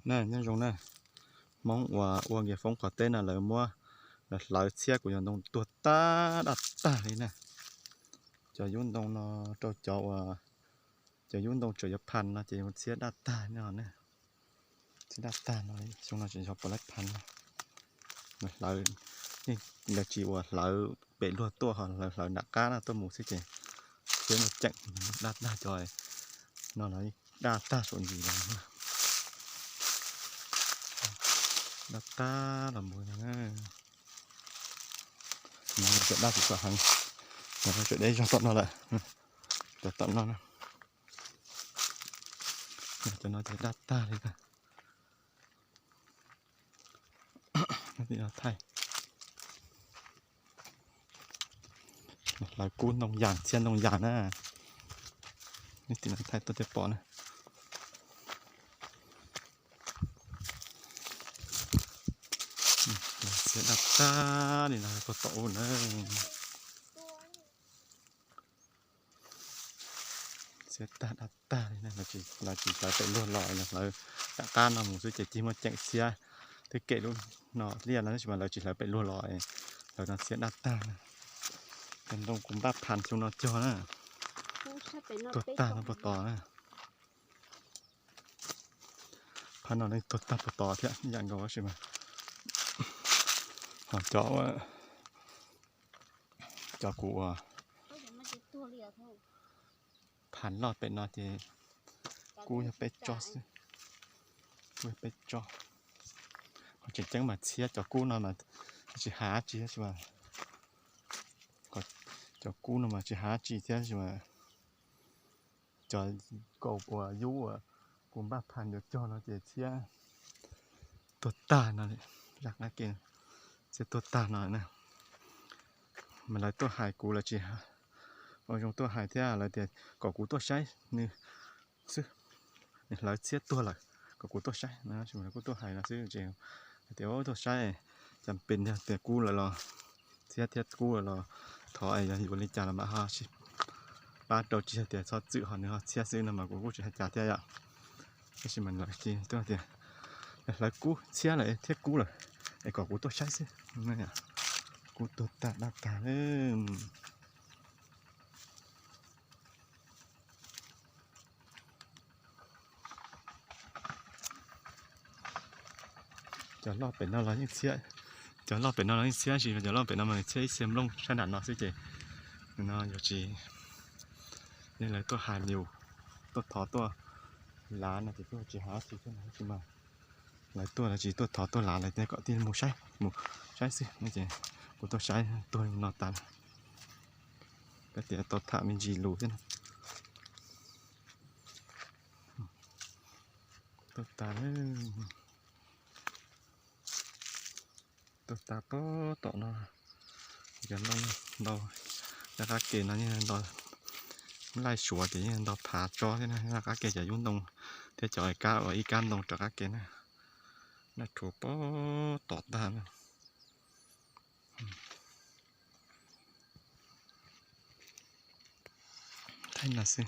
Na, nyob zoo na, Hmoob uas ua nkias foob qhov teb no lawv muab, lawv hlawv txhiab kuv cov ntoo tuag tag daj tag li na. Cov yub ntoo no rau cov uas, cov yub ntoo tseem yuav phas no ces txhiab daj tag no na. Txhiab daj tag no, xyoo no tseem yog puas laib phas no. Lawv hlawv, lawv tsis uas hlawv pem luag tuaj ho lawv hlawv nram qab no tuaj mus xwb ces txhiab muaj ceem, daj tag cov no los daj tag saum ntsis los. Daj tag los mus no. Cov daj tsis txom heev, tseem deb zog tom no lawm. Cov tom no, cov no ces daj tag li. Thaij, hlawv kub ntoo yas, txhiab ntoo yas na. Thaij tuaj thiaj pom na. Txhiab daj tag li no puag tom ub na. Txhiab tag daj tag li, lawv tsis hlawv pem luag los, lawv hlawv nram qab no mus xwb ces cig muaj ceem txhiab. Twb kem lub no liaj no tab sis mas lawv tsis hlawv pem luag los, hlawv no txhiab daj tag na. Cov ntoo kuv npaj phas xyoo no cog na, tuag tag no puag tod na. Phab no tuag tag puag tod thiab ib yam nkaus tab sis mas ho cov, cov kuv uas phas loj pem no ces kub yog peb tsob xwb, kub yog peb tsob. Qhov tseem ceeb mas txhiab cov kub no mas tsis hais dab tsi tab sis mas, cov kub no mas tsis hais dab tsi thiab tab sis mas cov kaum uas yub uas kuv npaj phas yuav cog no ces txhiab tuag tag no, zaj qab ke txhiab tuag tag no na. Mas lawv tuaj hais kuv lawv tsis ua zoo tuaj hais thiab, lawv tias kom kuv tuaj saib nws xwb, nws hlawv txhiab tuag lawm, kom kuv tuaj saib no, lawv kuj tuaj hais no xwb ces hais tias tuaj saib, cas pes tias kub lawm los txhiab thiab kub lawm los thov es yog yuav li cas los mam ho pab rau, tsis yog tias txhob txwm ho nws ho txhiab xwb no mas kuv kuj tsis hais cas thiab yom. Tab sis mas lawv tias hlawv kub txhiab lawm thiab kub lawm es kom kuv tuaj saib xwb. Kub tuag tag daj tag. Cov loj pem no los yeej txhiab, cov loj pem no los yeej txhiab tab sis cov loj pem no mas txhiab ib txhia nplooj saib nram no xwb ces no yuav tsis, yeej lawv tuaj hais lius, tuaj thov tuaj lav no ces kuj tsis hais dab tsi thiab no tab sis mas lawv tuaj lawv tsis tuaj thov tuaj lav, lawv tias kom tij mus saib, mus saib xwb no ces kuv tuaj saib tuag no tas. Peb tias tau tham me ntsis lus thiab no. Tuag tas, tuag tas puag tom no. Cov ntoo ntau, zaj qab ke no yeej ntau, laij suav ces yeej ntau phav tsob thiab na, zaj qab ke cov yub ntoo thiab cov kab uas ib kab ntoo rov qab ke na, naj rhuav puag tom tag na. Thaij no xwb,